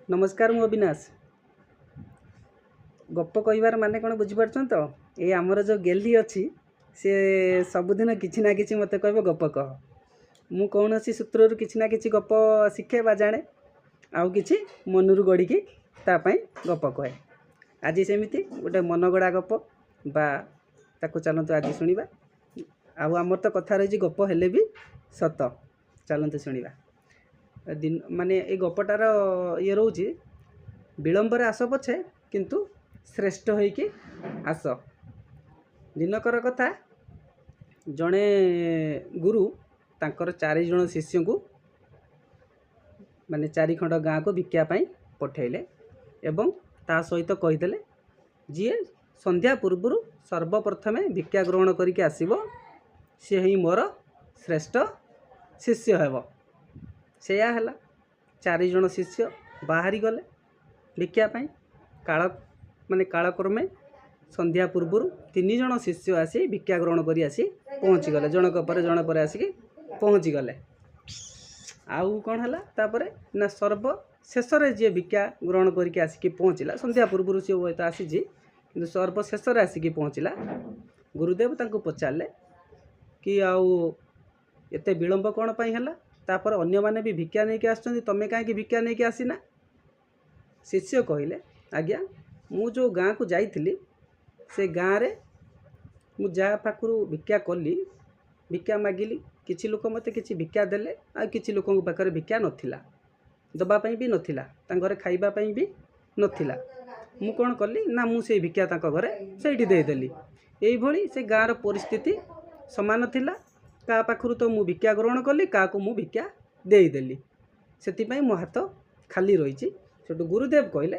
ନମସ୍କାର, ମୁଁ ଅବିନାଶ। ଗପ କହିବାର ମାନେ କ'ଣ ବୁଝିପାରୁଛନ୍ତି ତ? ଏଇ ଆମର ଯେଉଁ ଗେହ୍ଲି ଅଛି, ସେ ସବୁଦିନ କିଛି ନା କିଛି ମୋତେ କହିବ ଗପ କହ। ମୁଁ କୌଣସି ସୂତ୍ରରୁ କିଛି ନା କିଛି ଗପ ଶିଖେ ବା ଜାଣେ, ଆଉ କିଛି ମନରୁ ଗଢ଼ିକି ତା ପାଇଁ ଗପ କହେ। ଆଜି ସେମିତି ଗୋଟେ ମନଗଢ଼ା ଗପ ବା ତାକୁ ଚାଲନ୍ତୁ ଆଜି ଶୁଣିବା। ଆଉ ଆମର ତ କଥା ରହିଛି ଗପ ହେଲେ ବି ସତ। ଚାଲନ୍ତୁ ଶୁଣିବା। ଦିନ ମାନେ ଏଇ ଗପଟାର ଇଏ ରହୁଛି, ବିଳମ୍ବରେ ଆସ ପଛେ କିନ୍ତୁ ଶ୍ରେଷ୍ଠ ହେଇକି ଆସ। ଦିନକର କଥା, ଜଣେ ଗୁରୁ ତାଙ୍କର ଚାରିଜଣ ଶିଷ୍ୟଙ୍କୁ ମାନେ ଚାରିଖଣ୍ଡ ଗାଁକୁ ଭିକ୍ଷା ପାଇଁ ପଠାଇଲେ ଏବଂ ତା ସହିତ କହିଦେଲେ, ଯିଏ ସନ୍ଧ୍ୟା ପୂର୍ବରୁ ସର୍ବପ୍ରଥମେ ଭିକ୍ଷା ଗ୍ରହଣ କରିକି ଆସିବ, ସିଏ ହିଁ ମୋର ଶ୍ରେଷ୍ଠ ଶିଷ୍ୟ ହେବ। ସେଇଆ ହେଲା। ଚାରିଜଣ ଶିଷ୍ୟ ବାହାରି ଗଲେ ଭିକ୍ଷା ପାଇଁ। କାଳ ମାନେ କାଳକ୍ରମେ ସନ୍ଧ୍ୟା ପୂର୍ବରୁ ତିନି ଜଣ ଶିଷ୍ୟ ଆସି ଭିକ୍ଷା ଗ୍ରହଣ କରି ଆସି ପହଞ୍ଚିଗଲେ। ଜଣକ ପରେ ଜଣ ପରେ ଆସିକି ପହଞ୍ଚିଗଲେ। ଆଉ କ'ଣ ହେଲା ତାପରେ ନା, ସର୍ବ ଶେଷରେ ଯିଏ ଭିକ୍ଷା ଗ୍ରହଣ କରିକି ଆସିକି ପହଞ୍ଚିଲା, ସନ୍ଧ୍ୟା ପୂର୍ବରୁ ସିଏ ହୁଏତ ଆସିଛି, କିନ୍ତୁ ସର୍ବଶେଷରେ ଆସିକି ପହଞ୍ଚିଲା। ଗୁରୁଦେବ ତାଙ୍କୁ ପଚାରିଲେ କି ଆଉ ଏତେ ବିଳମ୍ବ କ'ଣ ପାଇଁ ହେଲା? ତାପରେ ଅନ୍ୟମାନେ ବି ଭିକ୍ଷା ନେଇକି ଆସୁଛନ୍ତି, ତୁମେ କାହିଁକି ଭିକ୍ଷା ନେଇକି ଆସିନା? ଶିଷ୍ୟ କହିଲେ, ଆଜ୍ଞା, ମୁଁ ଯେଉଁ ଗାଁକୁ ଯାଇଥିଲି, ସେ ଗାଁରେ ମୁଁ ଯାହା ପାଖରୁ ଭିକ୍ଷା କଲି, ଭିକ୍ଷା ମାଗିଲି, କିଛି ଲୋକ ମୋତେ କିଛି ଭିକ୍ଷା ଦେଲେ, ଆଉ କିଛି ଲୋକଙ୍କ ପାଖରେ ଭିକ୍ଷା ନଥିଲା, ଦେବା ପାଇଁ ବି ନଥିଲା, ତାଙ୍କ ଘରେ ଖାଇବା ପାଇଁ ବି ନଥିଲା। ମୁଁ କ'ଣ କଲି ନା, ମୁଁ ସେଇ ଭିକ୍ଷା ତାଙ୍କ ଘରେ ସେଇଠି ଦେଇଦେଲି। ଏଇଭଳି ସେ ଗାଁର ପରିସ୍ଥିତି ସମାନ ଥିଲା। କାହା ପାଖରୁ ତ ମୁଁ ଭିକ୍ଷା ଗ୍ରହଣ କଲି, କାହାକୁ ମୁଁ ଭିକ୍ଷା ଦେଇଦେଲି, ସେଥିପାଇଁ ମୋ ହାତ ଖାଲି ରହିଛି। ସେଠୁ ଗୁରୁଦେବ କହିଲେ,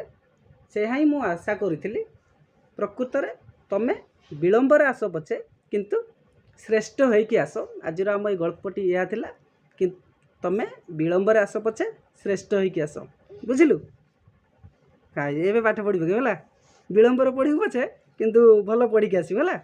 ସେୟା ହିଁ ମୁଁ ଆଶା କରିଥିଲି। ପ୍ରକୃତରେ ତମେ ବିଳମ୍ବରେ ଆସ ପଛେ କିନ୍ତୁ ଶ୍ରେଷ୍ଠ ହେଇକି ଆସ। ଆଜିର ଆମ ଏଇ ଗଳ୍ପଟି ଏହା ଥିଲା କି ତମେ ବିଳମ୍ବରେ ଆସ ପଛେ ଶ୍ରେଷ୍ଠ ହେଇକି ଆସ। ବୁଝିଲୁ? ଏବେ ପାଠ ପଢ଼ିବୁ କି ହେଲା? ବିଳମ୍ବରେ ପଢ଼ିବୁ ପଛେ କିନ୍ତୁ ଭଲ ପଢ଼ିକି ଆସିବୁ, ହେଲା?